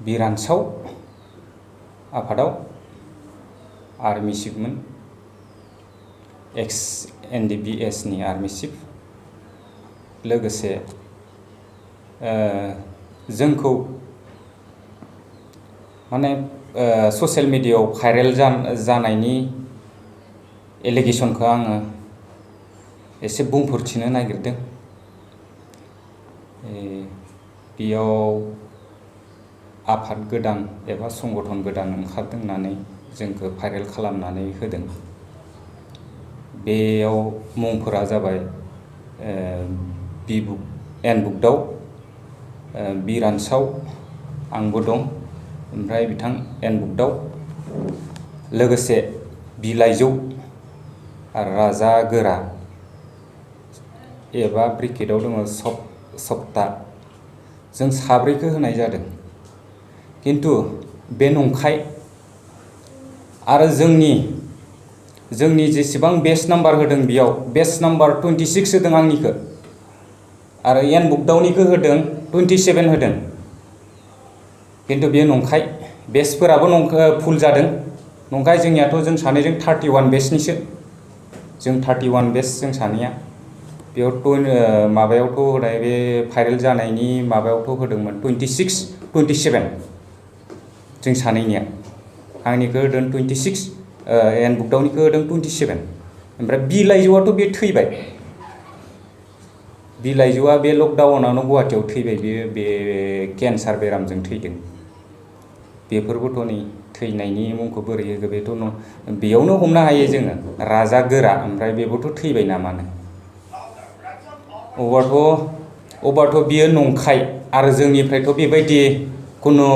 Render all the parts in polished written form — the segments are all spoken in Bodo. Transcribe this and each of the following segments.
बिरानसाव आफादाव आर्मि चिफमोन, एक्स NDBS नि आर्मि चिफ। लोगोसे जोंखौ माने ससियेल मिडियायाव भाइरेल जानायनि एलिगेशनखौ आङो एसे बुंफोरथिनो नागिरदों। बेयाव आफाद गोदान एबा संगठन गोदान ओंखारदों होननानै जोंखौ भाइरेल खालामनानै होदों। बेयाव मुंफोरा जाबाय एनबुकदाव बिरानसाव आंबो दं, ओमफ्राय बिथां एनबुकदाव लोगोसे बिलाइजौ राजा गोरा एबा ब्रिकेटआव दङ सप्ता। जों साब्रैखौ होनाय जादों, किन्तु बे नंखाय। आरो जोंनि जेसेबां बेच नाम्बार होदों बेयाव बेच नाम्बार 26 होदों आंनिखौ, आरो एनबुकदावनिखौ होदों 27 होदों। किन्तु बे नंखाय, बेचफोराबो फुल जादों। नंखाय जोंनियाथ' जों सानैजों 31 बेचनिसो, जों 31 बेच जों सानैया। बेयाव माबायावथ' होनाय बे भाइरेल जानायनि माबायावथ' होदोंमोन 26, 27 जों सानैनिया। आंनिखौ होदों 26, एनबुकदावनिखौ होदों 27। ओमफ्राय बिलाइजौआथ' बे थैबाय। बिलाइजौआ बे लकडाउनावनो गुवाहाटियाव थैबाय। बे केन्सार बेरामजों थैदों। बेफोरबोथ' नै थैनायनि मुंखौ बोरै होगो बेथ' बेयावनो हमनो हायो जोङो, राजा गोरा। ओमफ्राय बेबोथ' थैबाय नामानो। अबारथ' बियो नंखाय। आरो जोंनिफ्रायथ' बेबायदि खुनु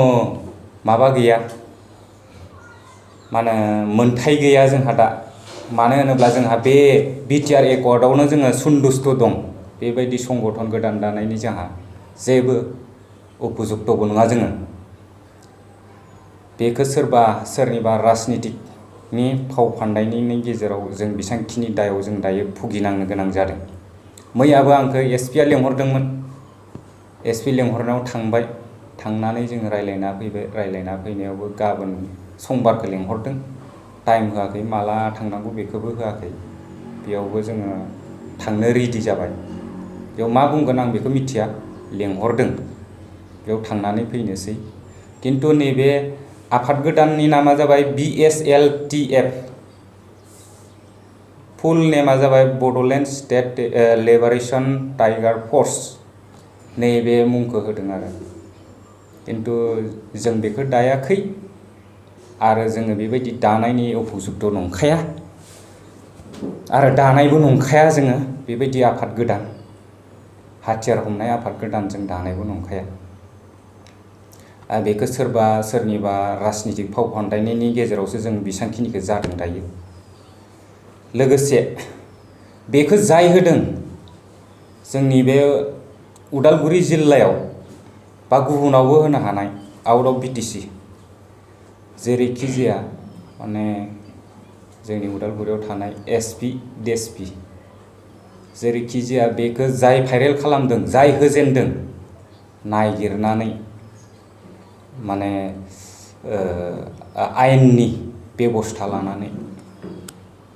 माबा गैया, माने मोनथाय गैया जोंहा दा। मानो होनोब्ला जोंहा बे बिटिआर एकर्डआवनो जोङो सन्तुष्ट दं। बेबायदि संगठन गोदान दानायनि जोंहा जेबो उपजुक्तबो नङा जोङो। बेखौ सोरनिबा राजनितिकनि फाव फान्दायनायनि गेजेराव जों बेसेबांखिनि दायाव जों दायो भुगिनांनो गोनां जादों। मैयाबो आंखौ एसपिआ लेंहरदोंमोन। एसपि लेंहरनायाव थांबाय, थांनानै जोङो रायज्लायना फैबाय। रायज्लायना फैनायावबो गाबोन समबारखौ लेंहरदों, टाइम होआखै, माला थांनांगौ बेखौबो होआखै। बेयावबो जोङो थांनो रेडि जाबाय। बेयाव मा बुंगोन आं बेखौ मिथिया, लेंहरदों, बेयाव थांनानै फैनोसै। किन्तु नैबे आफाद गोदाननि नामा जाबाय BSLTF, फुल नेमा जाबाय बड'लेण्ड स्टेट लिबारेशन टाइगार फर्स। नैबे मुंखौ होदों आरो। किन्तु जों बेखौ दायाखै, आरो जोङो बेबायदि दानायनि उपजुक्त नंखाया, आरो दानायबो नंखाया। जोङो बेबायदि आफाद गोदान, हाथियार हमनाय आफाद गोदान जों दानायबो नंखाया। बेखौ सोरनिबा राजनितिक फाव फान्दायनायनि गेजेरावसो जों बेसेबांखिनिखौ जादों दायो। लोगोसे बेखौ जाय होदों, जोंनि बे उदालगुरि जिल्लायाव बा गुबुनावबो होनो हानाय, आउट अफ BTC, जेरैखि जाया माने जोंनि उदालगुरियाव थानाय SP, DSP, जेरैखि जाया बेखौ जाय भाइरेल खालामदों, जाय होजेनदों, नागिरनानै माने आयेननि बेबस्था लानानै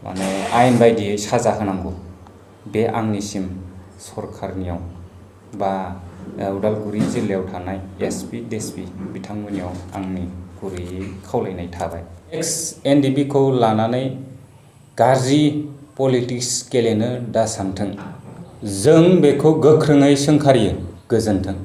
माने आयेन बायदियै साजा होनांगौ। बे आंनिसिम सरकारनियाव बा उदालगुरि जिल्लायाव थानाय SP, DSP बिथांमोननियाव आंनि गुरैयै खावलायनाय थाबाय। एक्स NDB खौ लानानै गाज्रि पलिटिक्स गेलेनो दासानथों। जों बेखौ गोख्रोङै सोंखारियो। गोजोन्थों।